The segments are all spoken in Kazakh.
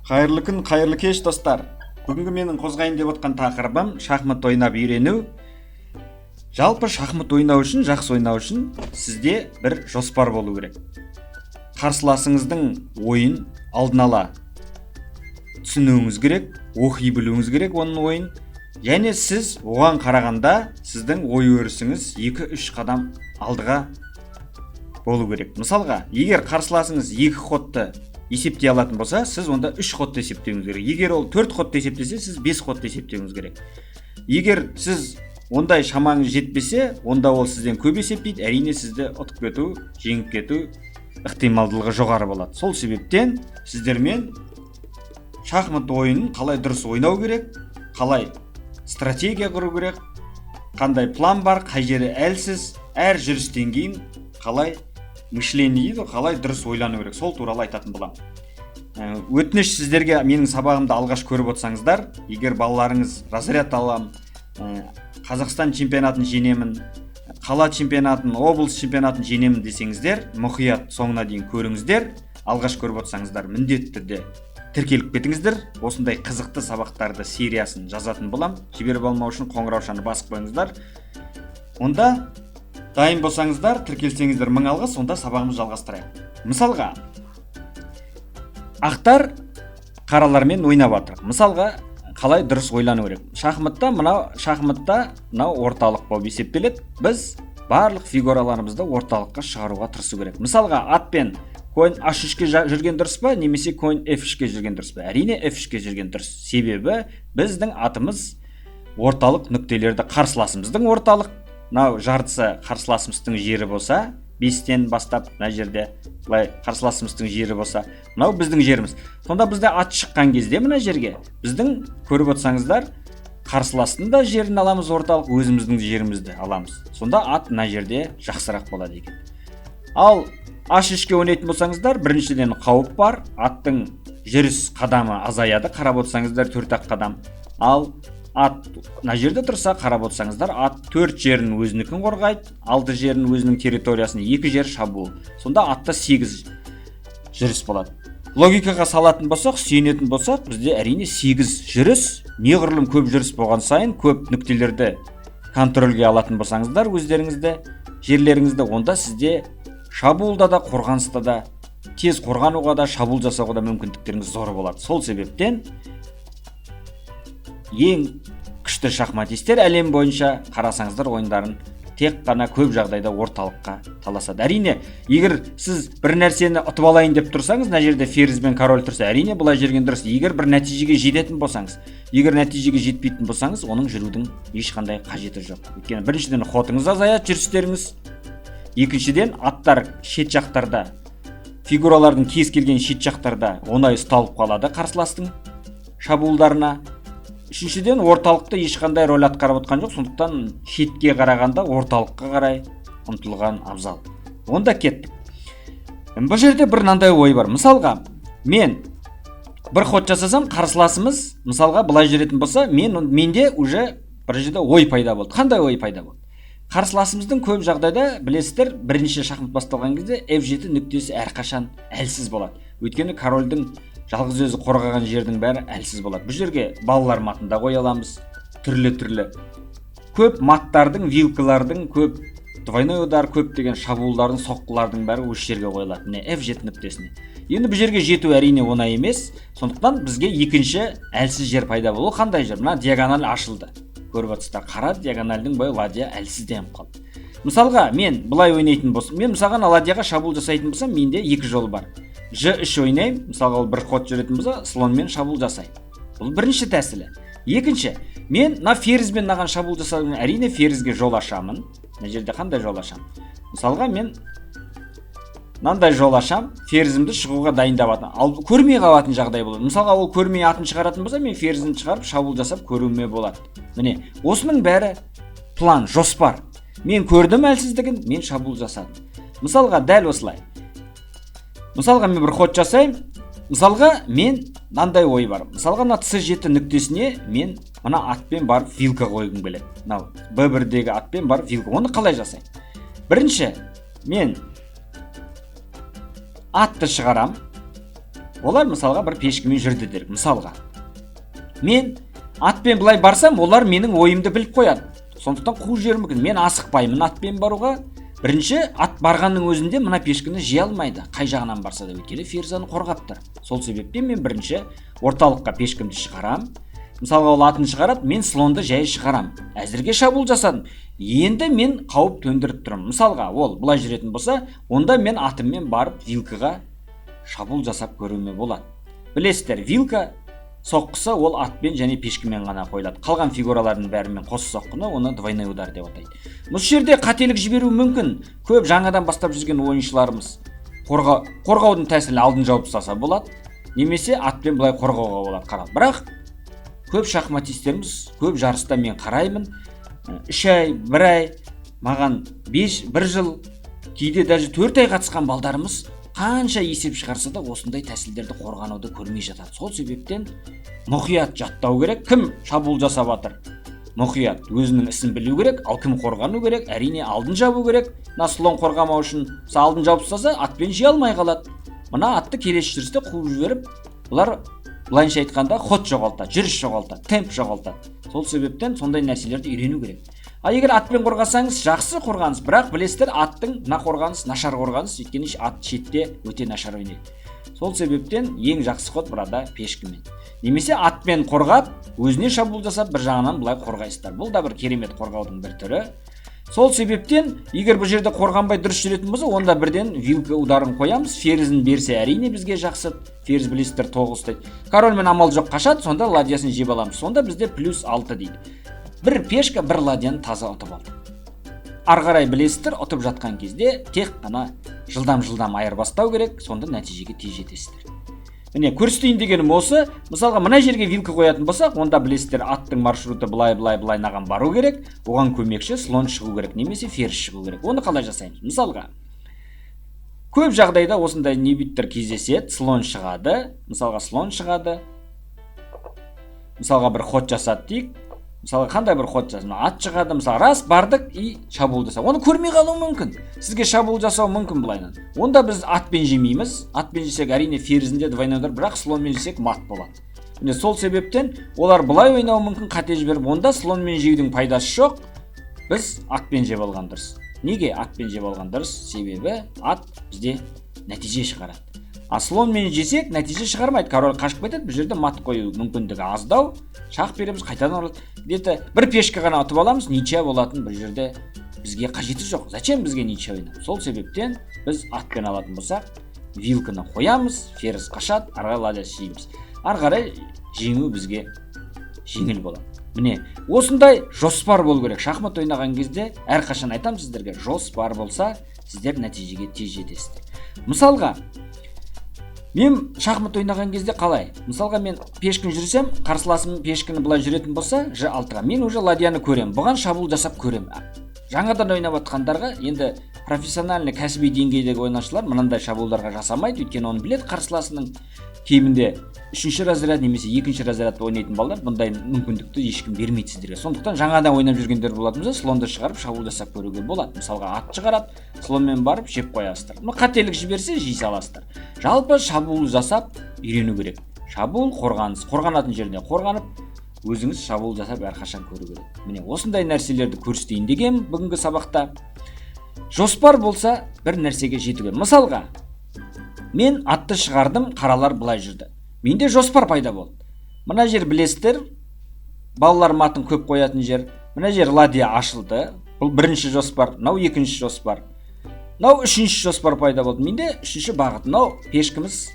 Қайырлы күн, қайырлы кеш, достар! Бүгінгі менің қозғайын деп отқан тақырыбым – шахмат ойнап үйрену. Жалпы, шахмат ойнау үшін, жақсы ойнау үшін сізде бір жоспар болу керек. Қарсыласыңыздың ойын алдын ала түсінуіңіз керек, оқи білуіңіз керек оның ойын. Және сіз оған қарағанда сіздің ой өрісіңіз 2-3 қадам алдыға болу керек. Мысалға, егер қарсыласыңыз екі ходты есептей алатын болса, сіз онда үш ходты есептеуіңіз керек. Егер ол төрт ходты есептесе, сіз бес ходты есептеуіңіз керек. Егер сіз ондай шамаңыз жетпесе, онда ол сізден көп есептейді, әрине, сізді ұтып кету, жеңіп кету ықтималдылығы жоғары болады. Сол себептен сіздермен шахмат ойынын қалай дұрыс ойнау керек, қалай стратегия құру керек, қандай план бар, қай жері әлсіз, әр жүрістен кейін қалай мышление дейді ғой, қалай дұрыс ойлану керек, сол туралы айтатын боламын. Өтініш сіздерге, менің сабағымды алғаш көріп отырсаңыздар, егер балаларыңыз разряд алам, Қазақстан чемпионатын жеңемін, қала чемпионатын, облыс чемпионатын жеңемін десеңіздер, мұқият соңына дейін көріңіздер. Алғаш көріп отырсаңыздар, міндетті түрде тіркеліп кетіңіздер. Осындай қызықты сабақтарды сериясын жазатын болам. Жіберіп алмау үшін қоңыраушаны басып қойыңыздар. Онда дайын болсаңыздар, тіркелсеңіздер, мың алғыс. Онда сабағымызды жалғастырайық. Мысалға, ақтар қаралармен ойнап жатыр. Мысалға, қалай дұрыс ойлану керек шахматта? Мынау шахматта мынау орталық болып есептеледі. Біз барлық фигураларымызды орталыққа шығаруға тырысу керек. Мысалға, атпен конь h3-ке жүрген дұрыс па немесе конь f3-ке жүрген дұрыс па? Әрине, f3-ке жүрген дұрыс, себебі біздің атымыз орталық нүктелерді, қарсыласымыздың орталық, мынау жартысы қарсыласымыздың жері болса, бестен бастап мына жерде былай қарсыласымыздың жері болса, мынау біздің жеріміз. Сонда бізде ат шыққан кезде мына жерге біздің, көріп отырсаңыздар, қарсыластың да жерін аламыз орталық, өзіміздің жерімізді аламыз. Сонда ат мына жерде жақсырақ болады екен. Ал h3-ке ойнайтын болсаңыздар, біріншіден, қауіп бар, аттың жүріс қадамы азаяды, қарап отырсаңыздар, төрт ақ қадам. Ал ат мына жерде тұрса, қарап отырсаңыздар, ат төрт жерін өзінікін қорғайды, алты жерін өзінің территориясын, екі жер шабуыл. Сонда атта сегіз жүріс болады. Логикаға салатын болсақ, сүйенетін болсақ, бізде, әрине, сегіз жүріс. Неғұрлым көп жүріс болған сайын, көп нүктелерді контрольге алатын болсаңыздар өздеріңізді, жерлеріңізді, онда сізде шабуылда да, қорғаныста да, тез қорғануға да, шабуыл жасауға да мүмкіндіктеріңіз зор болады. Сол себептен ең күшті шахматистер әлем бойынша қарасаңыздар ойындарын, тек қана көп жағдайда орталыққа таласады. Әрине, егер сіз бір нәрсені ұтып алайын деп тұрсаңыз, мына жерде ферзь бен король тұрса, әрине, былай жүрген дұрыс, егер бір нәтижеге жететін болсаңыз. Егер нәтижеге жетпейтін болсаңыз, оның жүрудің ешқандай қажеті жоқ. Өйткені, біріншіден, ходыңыз азаяды, жүрістеріңіз. Екіншіден, аттар шет жақтарда, фигуралардың кез келген шет жақтарда оңай ұсталып қалады қарсыластың шабуылдарына. Үшіншіден, орталықта ешқандай роль атқарып отқан жоқ. Сондықтан шетке қарағанда орталыққа қарай ұмтылған абзал. Онда кеттік. Бұл жерде бір мынандай ой бар. Мысалға, мен бір ход жасасам, қарсыласымыз, мысалға, былай жүретін болса, менде уже бір жерде ой пайда болды. Қандай ой пайда болды? Қарсыласымыздың көп жағдайда, білесіздер, бірінші шахмат басталған кезде f7 нүктесі әрқашан әлсіз болады. Өйткені корольдің жалғыз өзі қорғаған жердің бәрі әлсіз болады. Бұл жерге балалар матын да қоя аламыз. Түрлі түрлі көп маттардың, вилкалардың, көп двойной удар, көптеген шабуылдардың, соққылардың бәрі осы жерге қойылады, міне, f7 нүктесіне. Енді бұл жерге жету, әрине, оңай емес. Сондықтан бізге екінші әлсіз жер пайда болды. Ол қандай жер? Мына диагональ ашылды, көріп отырсыздар. Қара диагональдің бойы ладья әлсізденіп қалды. Мысалға, мен былай ойнайтын болсам, мен, мысалға, ана ладьяға шабуыл жасайтын болсам, менде екі жол бар. Ж3 ойнаймын. Мысалға, ол бір ход жүретін болса, слонмен шабуыл жасаймын. Бұл бірінші тәсілі. Екінші, мен мына ферзьбен мынаған шабуыл жасадым. Әрине, ферзьге жол ашамын. Мына жерде қандай жол ашамын? Мысалға, мен мынандай жол ашам, ферзімді шығуға дайындап жатырмын. Ал көрмей қалатын жағдай болады. Мысалға, ол көрмей атын шығаратын болса, мен ферзін шығарып, шабуыл жасап көруіме болады. Міне, осының бәрі план, жоспар. Мен көрдім әлсіздігін, мен шабуыл жасадым. Мысалға, дәл осылай, мысалға, мен бір ход жасаймын. Мысалға, мен мынандай ой бар. Мысалға, мына с жеті нүктесіне мен мына атпен барып вилка қойғым келеді. Мынау б бірдегі атпен барып вилка. Оны қалай жасаймын? Бірінші, мен атты шығарам. Олар, мысалға, бір пешкімен жүрді делік. Мысалға, мен атпен былай барсам, олар менің ойымды біліп қояды, сондықтан қуып жіберуі мүмкін. Мен асықпаймын атпен баруға. Бірінші, ат барғанның өзінде мына пешкіні жей алмайды, қай жағынан барса да, өйткені ферзь оны қорғап тұр. Сол себептен мен бірінші орталыққа пешкімді шығарам. Мысалға, ол атын шығарады, мен слонды жай шығарам. Әзірге шабуыл жасадым, енді мен қауіп төндіріп тұрмын. Мысалға, ол былай жүретін болса, онда мен атыммен барып вилкаға шабуыл жасап көруіме болады. Білесіздер, вилка соққысы ол атпен және пешкімен ғана қойылады, қалған фигуралардың бәрімен қос соққыны, оны двойной удар деп атайды. Осы жерде қателік жіберуі мүмкін көп жаңадан бастап жүрген ойыншыларымыз. Қорғаудың тәсілі: алдын жауып тастаса болады немесе атпен былай қорғауға болады. Қарап, бірақ көп шахматистеріміз, көп жарыста мен қараймын, 3 ай, бір ай, маған бес, бір жыл, кейде даже 4 ай қатысқан балдарымыз қанша есеп шығарса да, осындай тәсілдерді, қорғануды көрмей жатады. Сол себептен мұқият жаттау керек. Кім шабуыл жасап жатыр, мұқият өзінің ісін білу керек, ал кім қорғану керек, әрине, алдын жабу керек. Мына слон қорғамау үшін, мысалы, алдын жауып тастаса, атпен жей алмай қалады. Мына атты келесі жүрісте қуып жіберіп, бұлар, былайынша айтқанда, ход жоғалтады, жүріс жоғалтады, темп жоғалтады. Сол себептен сондай нәрселерді үйрену керек. Ал егер атпен қорғасаңыз, жақсы қорғаныс, бірақ білесіздер, аттың мына қорғаныс нашар қорғаныс, өйткені ат шетте өте нашар ойнайды. Сол себептен ең жақсы ход burada пешкімен немесе атпен қорғап, өзіне шабуыл жасап, бір жағынан былай қорғайсыздар. Бұл да бір керемет қорғаудың бір түрі. Сол себептен егер бұл жерде қорғанбай дұрыс жүретін болса, онда бірден вилка ударын қоямыз. Ферзін берсе, әрине, бізге жақсы. Ферзь, білесіздер, тоғыз ұстайды. Корольмен амал жоқ қашады, сонда ладьясын жеп аламыз. Сонда бізде плюс 6 дейді. Бір пешка, бір ладьяны таза ұтып алдық. Ары қарай, білесіздер, ұтып жатқан кезде тек қана жылдам жылдам айырбастау керек, сонда нәтижеге тез жетесіздер. Міне, көрсетейін дегенім осы. Мысалға, мына жерге вилка қоятын болсақ, онда, білесіздер, аттың маршруты былай, былай, былай мынаған бару керек, оған көмекші слон шығу керек немесе ферзь шығу керек. Оны қалай жасаймыз? Мысалға, көп жағдайда осындай дебюттер кездеседі. Слон шығады, мысалға, слон шығады, мысалға, бір ход жасады дейік. Мысалға, қандай бір ход жасады? Ат шығады, мысалы. Раз, бардық и шабуыл жасау. Оны көрмей қалуы мүмкін, сізге шабуыл жасау мүмкін былайынан. Онда біз атпен жемейміз. Атпен жесек, әрине, ферзінде двойной удар, бірақ слонмен жесек, мат болады. Міне, сол себептен олар былай ойнауы мүмкін, қате жіберіп. Онда слонмен жеудің пайдасы жоқ, біз атпен жеп алған дұрыс. Неге атпен жеп алған дұрыс? Себебі ат бізде нәтиже шығарады, а слонмен жесек, нәтиже шығармайды, король қашып кетеді. Бұл жерде мат қою мүмкіндігі аздау. Шах береміз, қайтадан ұрады. Где-то бір пешка ғана ұтып аламыз, ничья болатын. Бұл жерде бізге қажеті жоқ, зачем бізге ничья ойнау? Сол себептен біз атпен алатын болсақ, вилканы қоямыз, ферзь қашады, ары қарай ладья жейміз, ары қарай жеңу бізге жеңіл болады. Міне, осындай жоспар болу керек шахмат ойнаған кезде. Әрқашан айтамын сіздерге, жоспар болса, сіздер нәтижеге тез жетесіздер. Мысалға, мен шахмат ойнаған кезде қалай? Мысалға, мен пешкін жүрсем, қарсыласым пешкіні былай жүретін болса, ж алтыға, мен уже ладьяны көремін, бұған шабуыл жасап көремін. Жаңадан ойнап жатқандарға енді, профессиональный, кәсіби деңгейдегі ойнаушылар мынандай шабуылдарға жасамайды, өйткені оны біледі қарсыласының. Кемінде үшінші разряд немесе екінші разрядта ойнайтын балалар, бұндай мүмкіндікті ешкім бермейді сіздерге. Сондықтан жаңадан ойнап жүргендер болатын болса, слонды шығарып, шабуыл жасап көруге болады. Мысалға, ат шығарады, слонмен барып жеп қоясыздар. Ну, қателік жіберсе, жей саласыздар. Жалпы, шабуыл жасап үйрену керек. Шабуыл, қорғаныс, қорғанатын жеріне қорғанып, өзіңіз шабуыл жасап әрқашан көру керек. Міне, осындай нәрселерді көрсетейін дегенмін бүгінгі сабақта. Жоспар болса, бір нәрсеге жетуге. Мысалға, мен атты шығардым, қаралар былай жүрді, менде жоспар пайда болды. Мына жер, білесіздер, балалар матын көп қоятын жер. Мына жер ладья ашылды, бұл бірінші жоспар. Мынау екінші жоспар, мынау үшінші жоспар пайда болды менде, үшінші бағыт. Мынау пешкіміз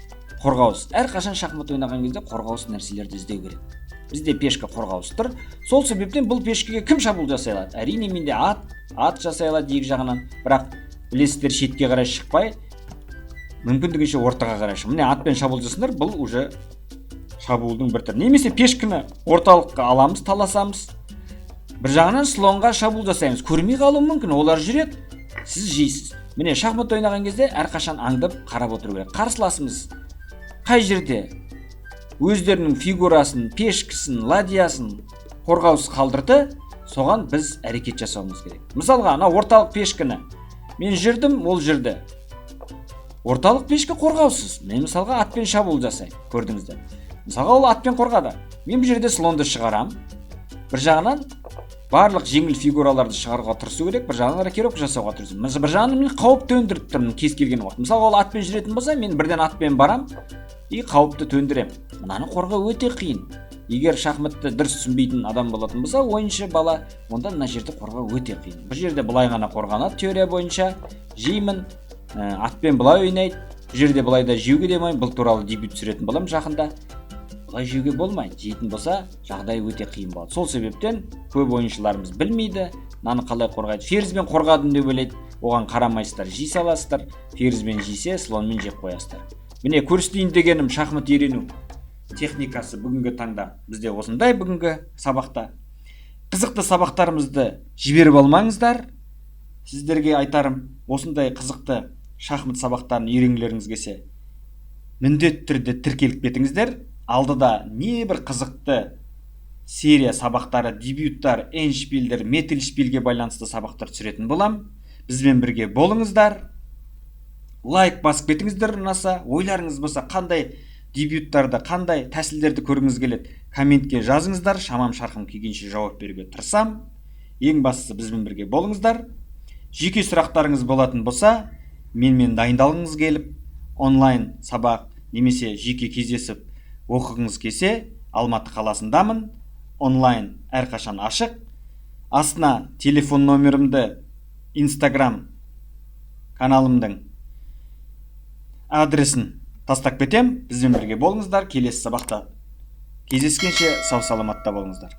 қорғаусыз. Әрқашан шахмат ойнаған кезде қорғаусыз нәрселерді іздеу керек. Бізде пешка қорғаусыз тұр, сол себептен бұл пешкеге кім шабуыл жасай алады? Әрине, менде ат жасай алады екі жағынан, бірақ, білесіздер, шетке қарай шықпай, мүмкіндігінше ортаға қарай шық. Міне, атпен шабуыл жасаңдар, бұл уже шабуылдың бір түрі. Немесе пешкіні орталыққа аламыз, таласамыз, бір жағынан слонға шабуыл жасаймыз. Көрмей қалуы мүмкін, олар жүреді, сіз жейсіз. Міне, шахмат ойнаған кезде әрқашан аңдып қарап отыру керек. Қарсыласымыз қай жерде өздерінің фигурасын, пешкісін, ладьясын қорғаусыз қалдырды, соған біз әрекет жасауымыз керек. Мысалға, ана орталық пешкіні мен жүрдім, ол жүрді. Орталық пешка қорғаусыз. Мен, мысалға, атпен шабуыл жасаймын, көрдіңіздер. Мысалға, ол атпен қорғады. Мен бұл жерде слонды шығарам. Бір жағынан барлық жеңіл фигураларды шығаруға тырысу керек, бір жағынан рокировка жасауға тырысу. Бір жағынан мен қауіп төндіріп тұрмын кез келген уақыт. Мысалға, ол атпен жүретін болса, мен бірден атпен барам и қауіпті төндіремін. Мынаны қорғау өте қиын. Егер шахматты дұрыс түсінбейтін адам болатын болса, ойыншы бала, онда мына жерді қорғау өте қиын. Бұл жерде былай ғана қорғанады теория бойынша. Жеймін, атпен былай ойнайды. Бұл жерде былай да жеуге де болмайды. Бұл туралы дебют түсіретін боламын жақында. Былай жеуге болмайды. Жейтін болса, жағдай өте қиын болады. Сол себептен көп ойыншыларымыз білмейді мынаны қалай қорғайды. Ферзьбен қорғадым деп ойлайды. Оған қарамайсыздар, жей саласыздар. Ферзьбен жесе, слонмен жеп қоясыздар. Міне, көрсетейін дегенім, шахмат үйрену техникасы бүгінгі таңда бізде осындай. Бүгінгі сабақта қызықты сабақтарымызды жіберіп алмаңыздар. Сіздерге айтарым, осындай қызықты шахмат сабақтарын үйренгілеріңіз келсе, міндетті түрде тіркеліп кетіңіздер. Алдыда небір қызықты серия сабақтары, дебюттар, эндшпильдер, миттельшпильге байланысты сабақтар түсіретін болам. Бізбен бірге болыңыздар, лайк басып кетіңіздер ұнаса. Ойларыңыз болса, қандай дебюттарды, қандай тәсілдерді көргіңіз келеді, комментке жазыңыздар. Шамам шарқым келгенше жауап беруге тырысам. Ең бастысы, бізбен бірге болыңыздар. Жеке сұрақтарыңыз болатын болса, менімен дайындалғыңыз келіп, онлайн сабақ немесе жеке кездесіп оқығыңыз келсе, Алматы қаласындамын. Онлайн әрқашан ашық. Астына телефон номерімді, Инстаграм каналымдың адресін тастап кетем. Бізбен бірге болыңыздар. Келесі сабақта кездескенше сау саламатта болыңыздар.